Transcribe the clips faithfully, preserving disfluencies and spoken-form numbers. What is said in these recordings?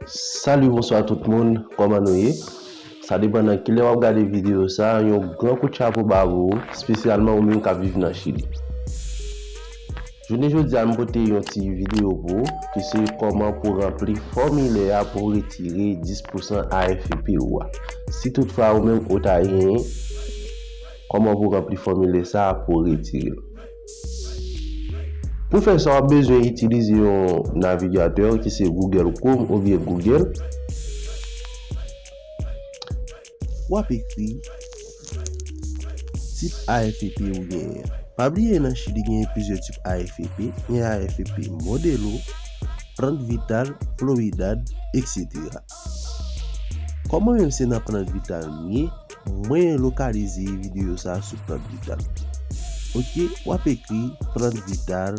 Salut, bonswa tout moun, kòman nou ye? Sa depann nan kilè w ap gade videyo sa, yon gran kout chapo ba pou ou, espesyalman ou menm k ap viv nan Chili. Jounen jodi a, m pote yon ti videyo pou ou, ki se kòman pou ranpli fòmilè a pou retire dis pousan A F P ou a. Si toutfwa ou menm ou ta genyen, kòman pou ranpli fòmilè sa a pou retire l. Pou fè sa, w ap bezwen itilize yon navigatè ki se Google Chrome oubyen Google. W ap ekri tip A F P ou genyen an. Pa bliye nan Chili genyen plizyè tip A F P, gen A F P Modelo, Plant Vital, Floridad, etsetera. Kòm mwen menm se nan Plant Vital m ye, mwen lokalize videyo sa sou Plant Vital. Ok, w ap ekri Plant Vital,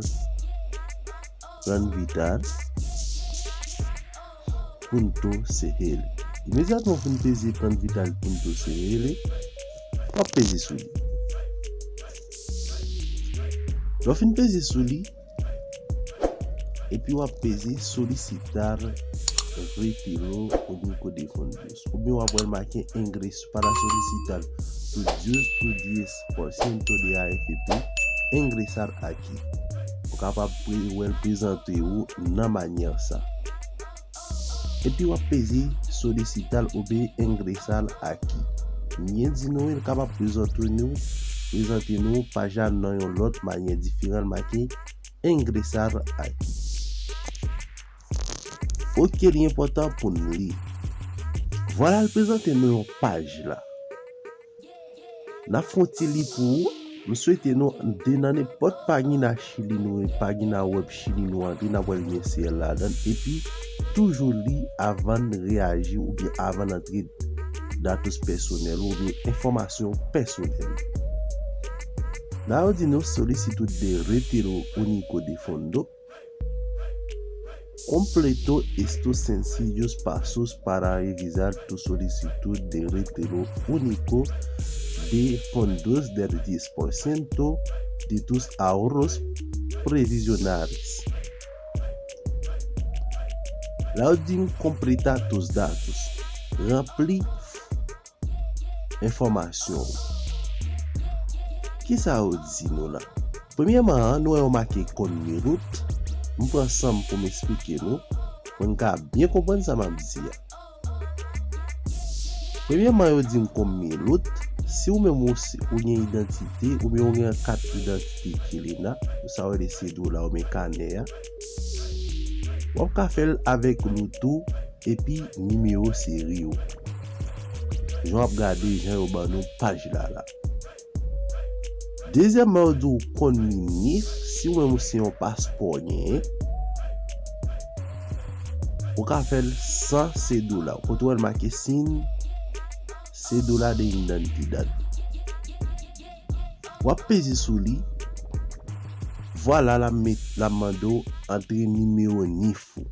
Plant Vital, Punto C L. Imedyatman w fin peze Plant Vital Punto C L, w ap peze sou li. Lè w fin peze sou li, epi w ap peze Solicitar Retiro Único de Fondos. Oubyen w ap wè l make ingreso para solicitar tus diez, tus diez por ciento de A F P ingresar aquí. Ou kapab pre-, wè l prezante ou nan manyè sa. Epi w ap peze Solicitar oubyen Ingresar Aquí. M byen di nou, li kapab prezante nou, prezante nou paj la nan yon lòt manyè diferan, make Ingresar Aquí. Ok, li enpòtan pou n li. Vwala, l prezante nou yon paj la. N ap fè yon ti li pou ou. M swete nou, de nan nenpòt pagina Chili nou, pagina wèb Chili nou antre, n ap wè l gen C L ladan l. Epi, toujou li avan n reyaji oubyen avan n antre datos pèsonèl ou oubyen enfòmasyon pèsonèl. La yo di nou Solicitud de Retiro Único de Fondo. Completo estos sencillos pasos para revisar tu solicitud de retiro único de fondos del diez por ciento de tus ahorros previsionales. La yo di m completa tus datos. Ranpli enfòmasyon ou. Kisa yo di nou la? Premyèman, nou wè yo make Con Milut. M pran san m pou m esplike nou, pou n ka byen konprann sa m ap di a. Premyèman, yo di m Con Milut, si ou menm ou, si ou gen idantite, oubyen ou gen kat idantite Kilena, sa yo rele sedola oubyen kanè a, w ap ka fè l avèk Lut ou epi nimewo seri w. Jan w ap gade, jan yo ban nou paj la la. Dezyèmman, yo di w Con Minif, si w menm ou se yon paspò w genyen, ou ka fè l san sedola. Kote w wè l make sin sedola de identidad. W ap peze sou li. Vwala, l ap met, l ap mande w antre nimewo nif ou.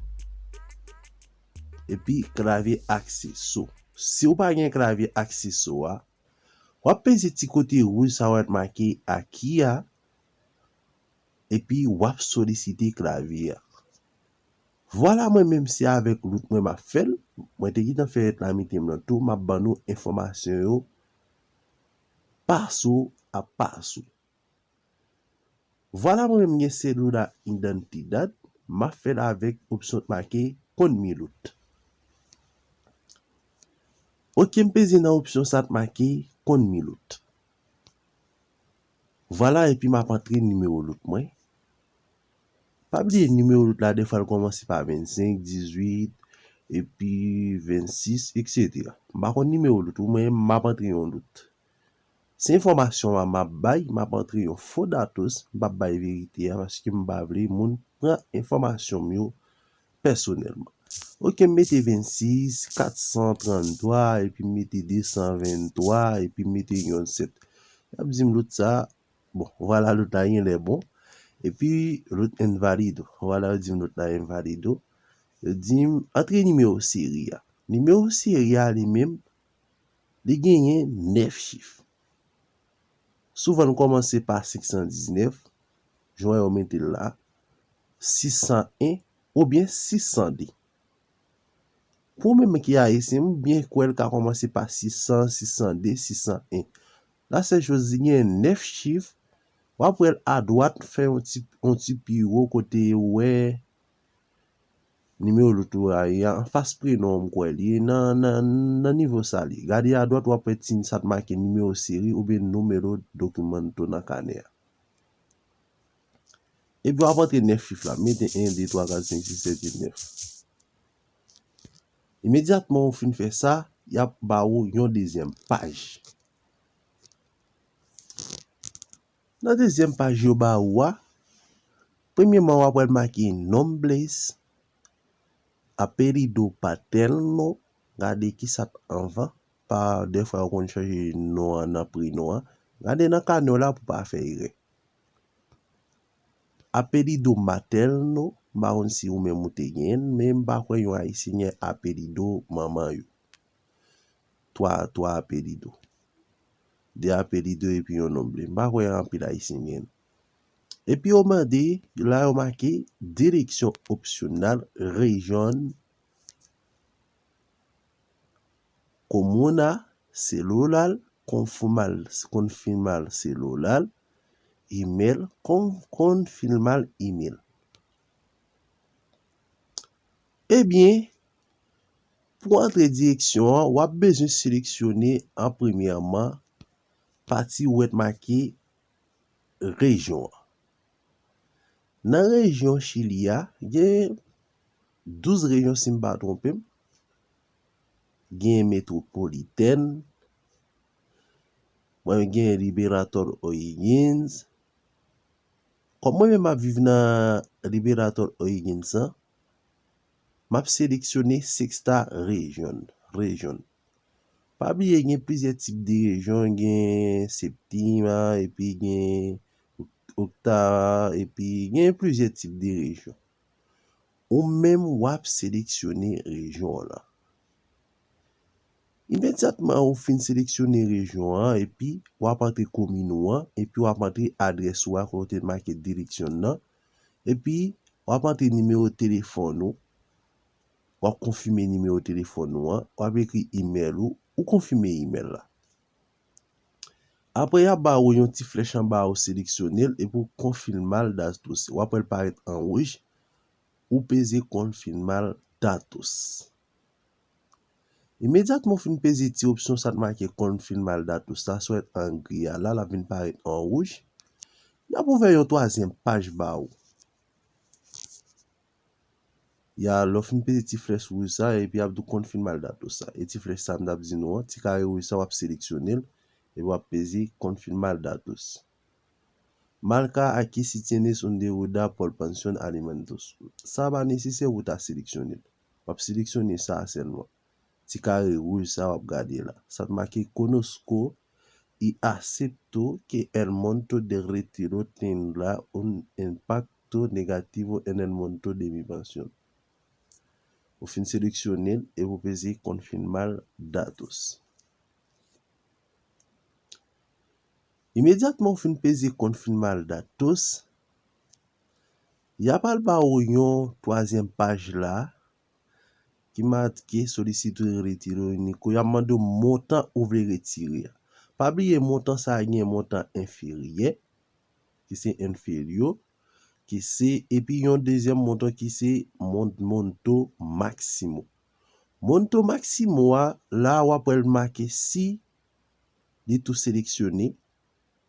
Epi klavye akseso. Si w pa gen klavye akseso a, w ap peze ti kote wouj sa w wè t make aki a, epi w ap solisite klavye a. Vwala, mwen menm se avèk Lut mwen m ap fè l. Mwen te gentan fè lèt la mete m nan tou, m ap ban nou enfòmasyon yo paso a paso. Vwala, mwen menm gen sedola identidad, m ap fè l avèk opsyon k make Con Milut. Ok, m peze nan opsyon sa k make Con Milut. Vwala, epi m ap antre nimewo Lut mwen. Pa bliye nimewo Lut la, defwa l kòmanse pa vennsenk, dizuit, epi vennsis, etsetera. M pa konn nimewo Lut ou, mwen, m ap antre yon Lut. Se enfòmasyon m a, m ap bay, m ap antre yon fo datos, m p ap bay verite a, paske m pa vle moun pran enfòmasyon m yo pèsonèlman. Ok, m mete vennsis, kat san tranntwa, epi m mete de san venntwa, epi m mete yon sèt. Y ap di m Lut sa, bon, vwala, Lut la genlè bon. Epi Lut inválido. Vwala, yo di m Lut la inválido. Yo di m antre nimewo seri a. Nimewo seri a li menm, li genyen nèf chif. Souvan l kòmanse pa senk san diznèf, jan yo mete l la, sis san en oubyen sis san de. Pou ou menm ki ayisyen, m byen kwè l ka kòmanse pa sis san, sis san de, sis san en. La sèl choz, li gen nèf chif. W ap wè l adwat, fè yon ti, yon ti pi wo kote ou wè nimewo loto a ye a, anfas prenon an, m kwè li ye nan, nan, nan nivo sa li. Gade adwat, w ap wè ti sa t make nimewo seri oubyen numero documento nan kanè a. Epi w ap antre nèf chif la, mete en, de, twa, kat, senk, sis, sèt, uit, nèf. Imedyatman ou fin fè sa, y ap ba ou yon dezyèm paj. Nan dezyèm paj yo ba ou a, premyèman w ap wè l make nombres, apellido paterno, gade ki sa t anvan, pa dèfwa yo konn chanje non an nan prenon an. Gade nan kanè w la pou w pa fè erè. Apellido materno, m pa konn si ou menm ou te genyen l, men m pa kwè yon ayisyen gen apellido manman yo. Twa, twa apellido. De apellido epi yon nombre. M pa kwè anpil ayisyen gen l. Epi yo mande, la yo make dirección opcional, región, comuna, celular, confirmar, confirmar celular, email, con, confirmar email. Ebyen, pou antre direksyon an, w ap bezwen seleksyone an premyèman pati ou wè t make rejyon an. Nan rejyon Chili a, gen douz rejyon si m pa twonpe m. Gen metwopolitèn, mwen gen Liberatòl O'Higgins. Kòm mwen menm m ap viv nan Liberatòl O'Higgins lan, m ap seleksyone Sexta Region, rejyon. Pa bliye gen plizyè tip de rejyon, gen Septima, epi gen Octava, epi gen plizyè tip de rejyon. Ou menm w ap seleksyone rejyon w lan. Imedyatman ou fin seleksyone rejyon an, epi w ap antre komin ou an, epi w ap antre adrès ou a kote make direksyon nan, epi w ap antre nimewo telefòn ou, w ap konfime nimewo telefòn ou an, w ap ekri imèl ou, ou konfime imèl la. Apre, y ap ba ou yon ti flèch anba ou seleksyone l epi w confirmar datos. W ap wè l parèt an wouj, ou peze confirmar datos. Imedyatman w fin peze ti opsyon sa k make confirmar datos la, sa w wè an gri a la, l ap vin parèt an wouj. Y ap ouvè yon twazyèm paj ba ou. Ya, lè w fin peze ti flèch wouj sa, epi y ap di w confirmar datos sa. E ti flèch sa m t ap di nou an, ti kare wouj sa, w ap seleksyone l, epi w ap peze confirmar datos. Marca aquí si tienes un deuda por pensión alimentos. Sa pa nesesè pou w ta seleksyone l. W ap seleksyone sa a sèlman. Ti kare wouj sa w ap gade la. Sa t make conozco y acepto que el monto de retiro tendrá un impacto negativo en el monto de mi pensión. Ou fin seleksyone l epi w peze confirmar datos. Imedyatman w fin peze confirmar datos, y ap al ba ou yon twazyèm paj la ki make solicitud de retiro único. Y ap mande w montan ou vle retire a. Pa bliye montan sa a gen montan enferyè, ki se inferior, ki se, epi yon dezyèm montan ki se mon, monto máximo. Monto máximo a, la w ap wè l make si li tou seleksyone,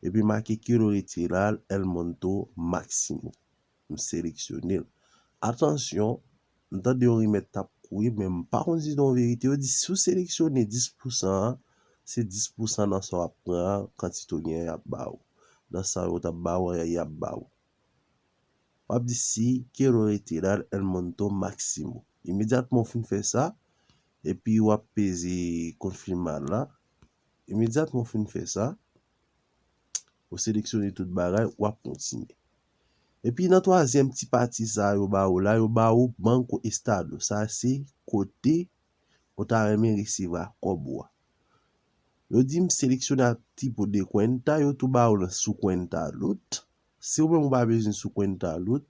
epi make quiero retirar el monto máximo. M seleksyone l. Atansyon, m tande yon rimè t ap kouri, men m pa konn si se yon verite. Yo di si w seleksyone dis pousan an, se dis pousan nan sa w ap pran an, kantite w genyen y ap ba ou. Nan sa yo t ap ba ou an, y ap ba ou. W ap di si quiero retirar el monto máximo. Imedyatman w fin fè sa, epi w ap peze confirmar la. Imedyatman w fin fè sa, ou seleksyone tout bagay, w ap kontinye. Epi nan twazyèm ti pati sa yo ba ou la, yo ba ou Banco Estado. Sa se kote ou ta renmen resevwa kòb ou a. Yo di m seleksyone a tipo de cuenta, yo tou ba ou nan su cuenta LUT. Si ou menm ou pa bezwen su cuenta LUT,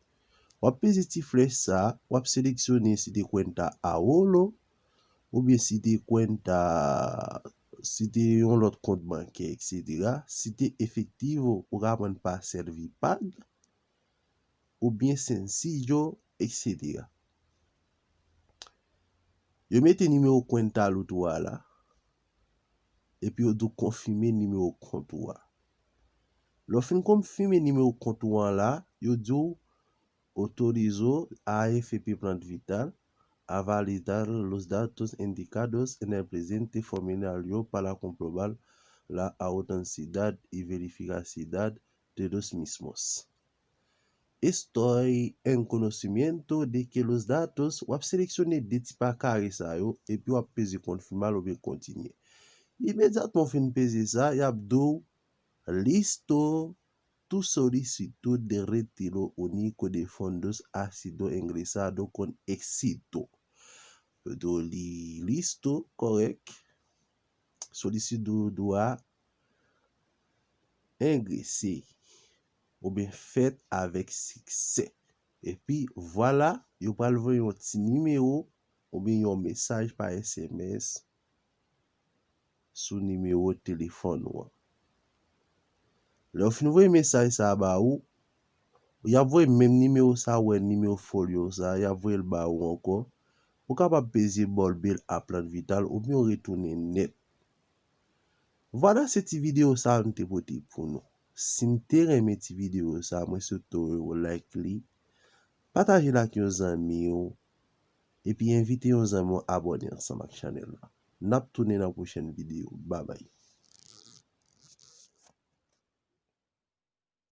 w ap peze ti flèch sa, w ap seleksyone si te cuenta ahorro, oubyen si te kwenta, si te yon lòt kont bankè, et cetera, si te efektivo, ou ka pran pa sèvi pag, oubyen sencillo, et cetera. Yo mete nimewo kwenta out ou a la, epi yo di w konfime nimewo kont ou a. Lè w fin konfime nimewo kont ou an la, yo di w autorizo a AFP Planta Vital a validar los datos indicados en el presente formulario para comprobar la autenticidad y verificacidad de los mismos. Estoy en conocimiento de que los datos, w ap seleksyone de ti pa kare sa yo, epi w ap peze konfime oubyen kontinye. Imedyatman w fin peze sa, y ap di w listo tu solicitud de retiro único de fondos ha sido ingresado con éxito. Yo di w li listo, kòrèk. Solisitud ou a engrese oubyen fèt avèk siksè. Epi vwala, yo pral voye yon ti nimewo oubyen yon mesaj pa S M S sou nimewo telefòn ou an. Lè yo fin voye mesaj sa a ba ou, y ap voye menm nimewo sa a, ou wè nimewo folyo sa a, y ap voye l ba ou ankò. Ou kapab peze bòlbe l a Planta Vital oubyen w retounen nèt. Vwala, se ti videyo sa a nou te pote pou nou. Si n te renmen ti videyo sa a, mwen swete w like li, pataje l ak yon zanmi w, epi envite yon zanmi w abòne ansanm ak chanèl la. N ap tounen nan pwochèn videyo. Babay.